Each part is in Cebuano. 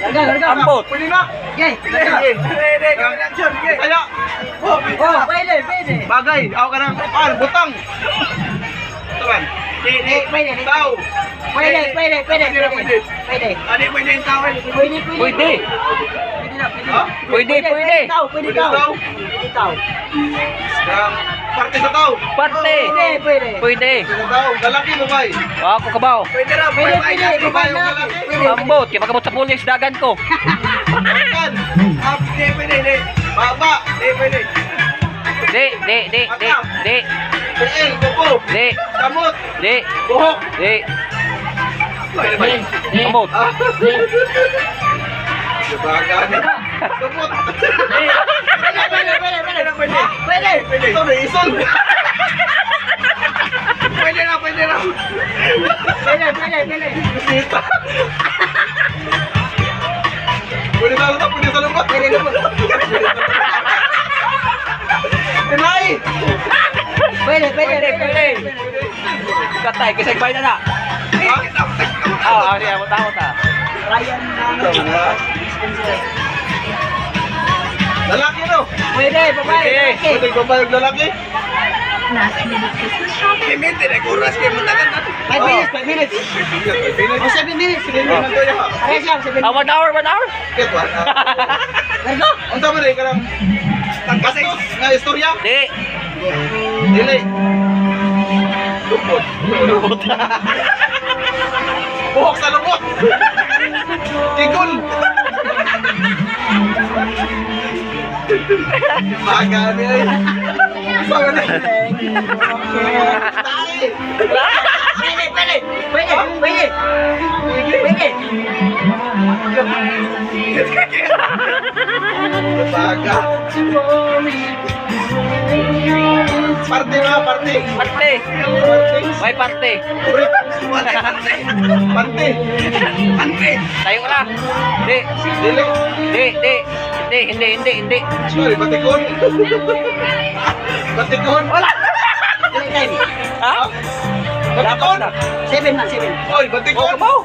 Larga, larga. Ambot. Pwede na. Okay. Sige. Sige. Kaya. Oh, pwede, pwede. Bagay. Ako ka ng pan, butang. Ito man. Eh, pwede. Tao. Pwede, pwede, pwede, Pwede na, pwede. pwede. Pwede. Ano yung pwede yung tao eh? Pwede, pwede. Pwede. Pwede na, pwede. Ha? Pwede, pwede. Tao, pwede Pwede tao. tao. Pwede tao. Ang parte sa tao. Parte. Pwede, pwede. Pwede. Sa tao. Lalaki, babae. Ako kabaw. Pwede na. Pwede, pwede. Babae na. Pwede. Ambot. Kaya pagkabot sa pulis, dagan ko. Kan. Ah, Hindi, pwede, hindi. Baba. Hindi, pwede. Di, di, di, di, di, Tiil, kuko. di, Kamot. di, Buhok. di. Pwede ba? Ambot. Ah. Baga. Kamot. Pwede, pwede, pwede, pwede. Pwede. Pwede. Pwede. Ito na, isol. Pwede na, pwede na. Pwede, pwede, pwede. Bisita. Pwede na ito, pwede sa lumot. Pwede lumot. Tinay! Pwede, pwede, Pwede, pwede. Katay, kasi bay na na. Ha? Ah, ah, siya, muta, muta. Ryan na. Lalaki no? Pwede, babae. Pwede. Lalaki. Pwede babae og lalaki? Last minute Christmas shopping? 5 minutes, 5 minutes. Oh, 7 minutes. Parehas lang, 7 Ah, minutes. 1 hour, 1 hour. Get one. Largo. Unsa man eh kanang bastos nga istorya? Di. Dili. Lupot. Lupot. Buhok sa lumot. Kikol. Baga ni ay. Unsa man eh? Tay. Pwede, pwede. Pwede, pwede. Pwede. Baga. Parte na, parte. Parte. Parte. May parte. Parte. Parte. Tayo ka na. Di, Dili. di, di. Hindi, hindi, hindi, hindi. Sorry, batikon. Batikon. Wala. Pwede time. Ha? Batikon. na. 7 na, 7. Oy, Oh, batikon. kabaw.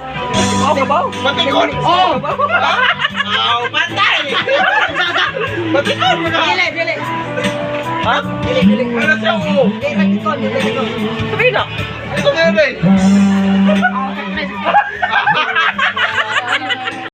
Oh, kabaw. Batikon. Oh! Aw, patay. Batikon mo na. Dili, dili. Ha? Dili, dili. Ano siya oo? Dili, batikon, dili, batikon. Sabihin na. Ito meron eh. Oh, sakto, sakto.